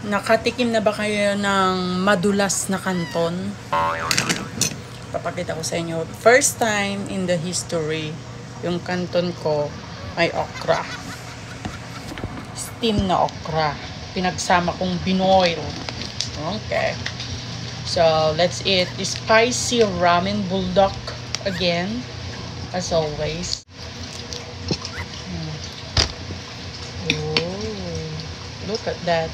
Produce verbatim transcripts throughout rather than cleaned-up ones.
Nakatikim na ba kayo ng madulas na kanton? Papakita ko sa inyo. First time in the history, yung kanton ko ay okra. Steam na okra. Pinagsama kong binoil. Okay. So, let's eat spicy ramen buldak again, as always. Mm. Oh, look at that.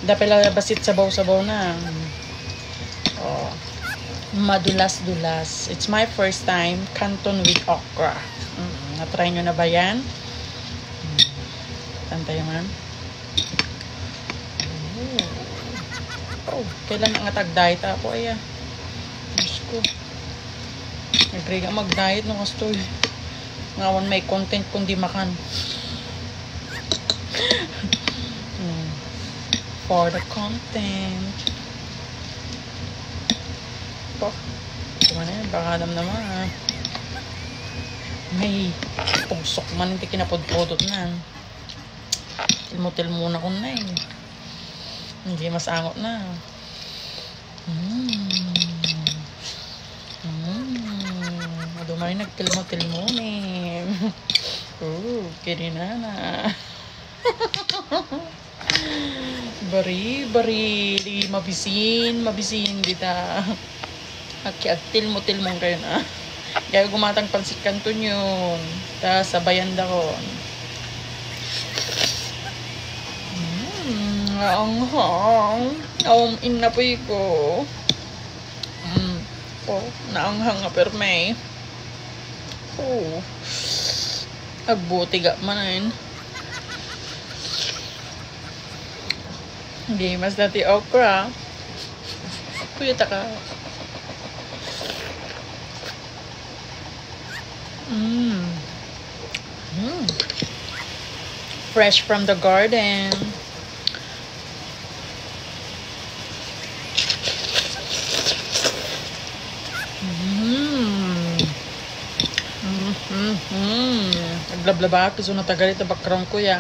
Dapela basit sabaw-sabaw na. Mm. Oh, madulas-dulas. It's my first time, kanton with okra. Mm, na-try nyo na ba yan? Mm. Tantay man. Oh. Oh, kailan nga tag-diet ako, aya. Diyos ko. Agree ka mag-diet, no, kastoy. Nga awan may content kundi makan. Hmm. For the content. Po. Ano yan? Baka alam naman, ah. May pugsok man, hindi kinapudpudot na. Tilmo-tilmo na ko na eh. Hindi mas angot na. Mm. Mm. Adu man nagtilmo-tilmo ni. Oh, kininana. Bari, bari, di mabisin, mabisin dita. Aki, agtilmo-tilmong kayo na. Kaya gumatang pansit kanton yun. Ta, sabayan da ko. Mm, ang hang. Aum, inapoy ko. Mm. Oh, naanghang nga perme. Oh. Agbuti ga manen. Hindi mas dati okra. Kuya taka. Mm. Mm. Fresh from the garden. Mm. Mm-hmm. Naglablaba ako, so natagal ito background ko ya.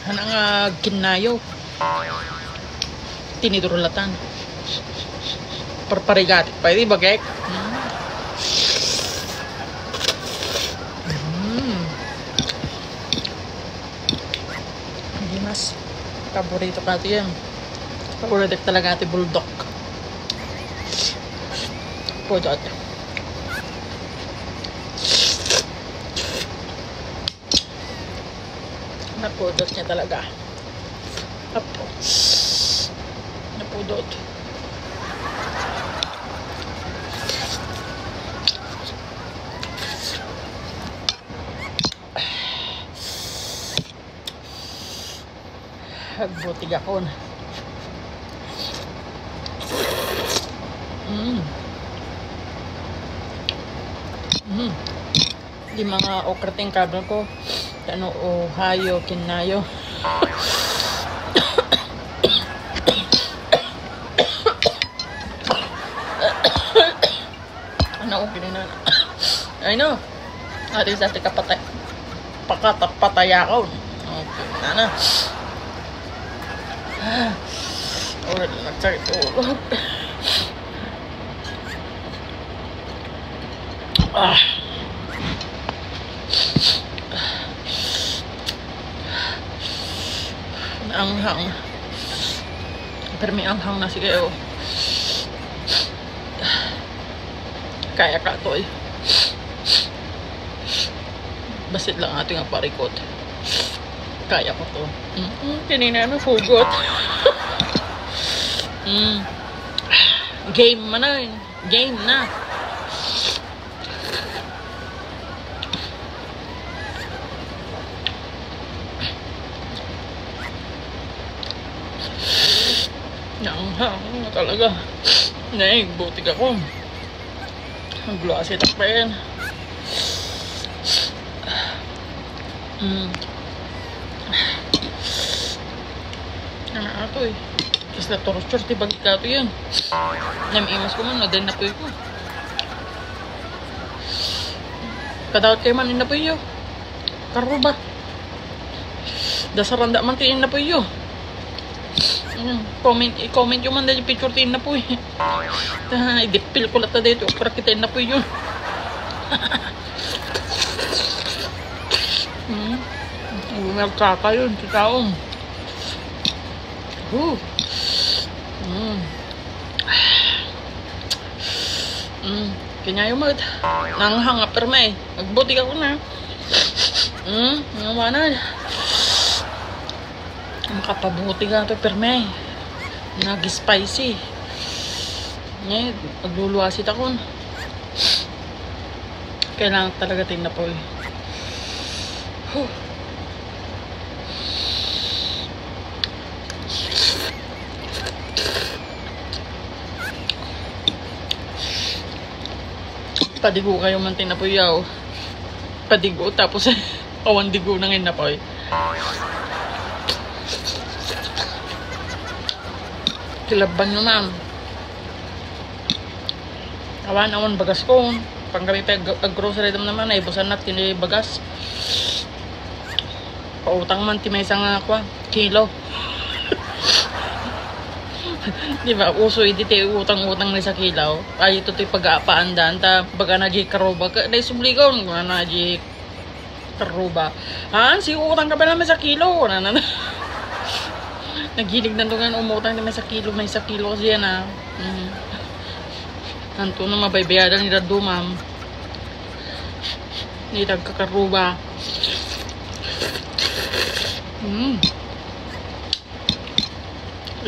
Ano nga kinnayo? Tinidor latan. Parparigati pa, di bagek? Mm. Hindi mas paborito ka ito yan. Paborito talaga ito bulldog. Pudot. Napudot niya talaga. Apo. Napudot. Agbuti gakon. Mm. Mm. Di mga okra ting kabel ko. Ano, Ohio, kinayo. Ano, okay na. I know. Ate, sa ating kapatay. Pakatapatay ako. Okay, nana. Oh, nagsakit ulo. Ah. Anghang. Permi anghang na, sige, oh. Kaya ka to, eh. Basit lang ating aparikot. Kaya ko to. Mm, tinina na hugot. Mm. Game man na, eh. Game na. Naanghang na talaga. Nay, buti ka ko. Ang glasi takpen. Mm. Ano ato eh? Kasla torture, ti bagik ato yan. Namimas ko man, no, din napoy ko. Kadawat kayo man, inapoy yo. Karuba. Dasaranda man ti innapoyyo. Mm, comment, i-comment yo man daydi picture ti innapoy. Ta, idipil ko latta daytoy okra ket innapoyyo. Mm. Nagkakayon ti tao. Huh. Mm. Mm. Kaniayo met. Nanghang a permi. Nagbutig ako na. Mm. Nangawanad. Makapabutig ato permi. Nag-spicy. Ngayon, magluluasit ako. Kailangan talaga ti innapoy. Huh. Padigo kayo man ti innapoy, yaw. Padigo, tapos awan digo nang innapoy. Kilabban nyo, ma'am. Awan, awan bagas ko. Panggabi pa ag-, ag-grocery dam naman, ay busan na ti bagas. Pautang man ti maysa nga, kwa, kilo. Di ba? Uso idi ti utang-utang na sa kilo. Ay, ito ti pag-aapaandan. Ta, baga na di karuba. Ka-, na isubligaw, nga na di karuba. Han, si utang ka pala may sa kilo. Na, na, na. Nagilig na doon nga umutang na may sa kilo, may sa kilo kasi yan, ah. Mm. Anto na mabaybayadan ni Radu, ma'am. Ni tagkakaruba. Mm.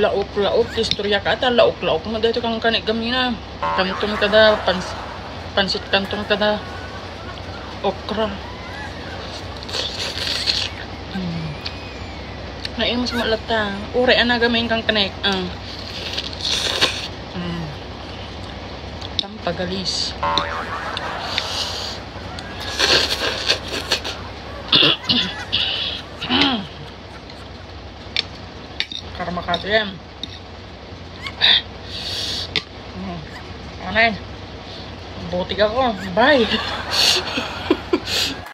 Laok-laok, istorya ka ata, laok-laok mo dito kang kanik gamina. Kanton kada, pans-, pansit kanton kada, okra. Mm. Nain mas malata. Ure, ana gamin kang kanik. Ah. Mm. Tampagalis. Karma kasi yan. Mm. Ano yun? Buti ka ko. Bye.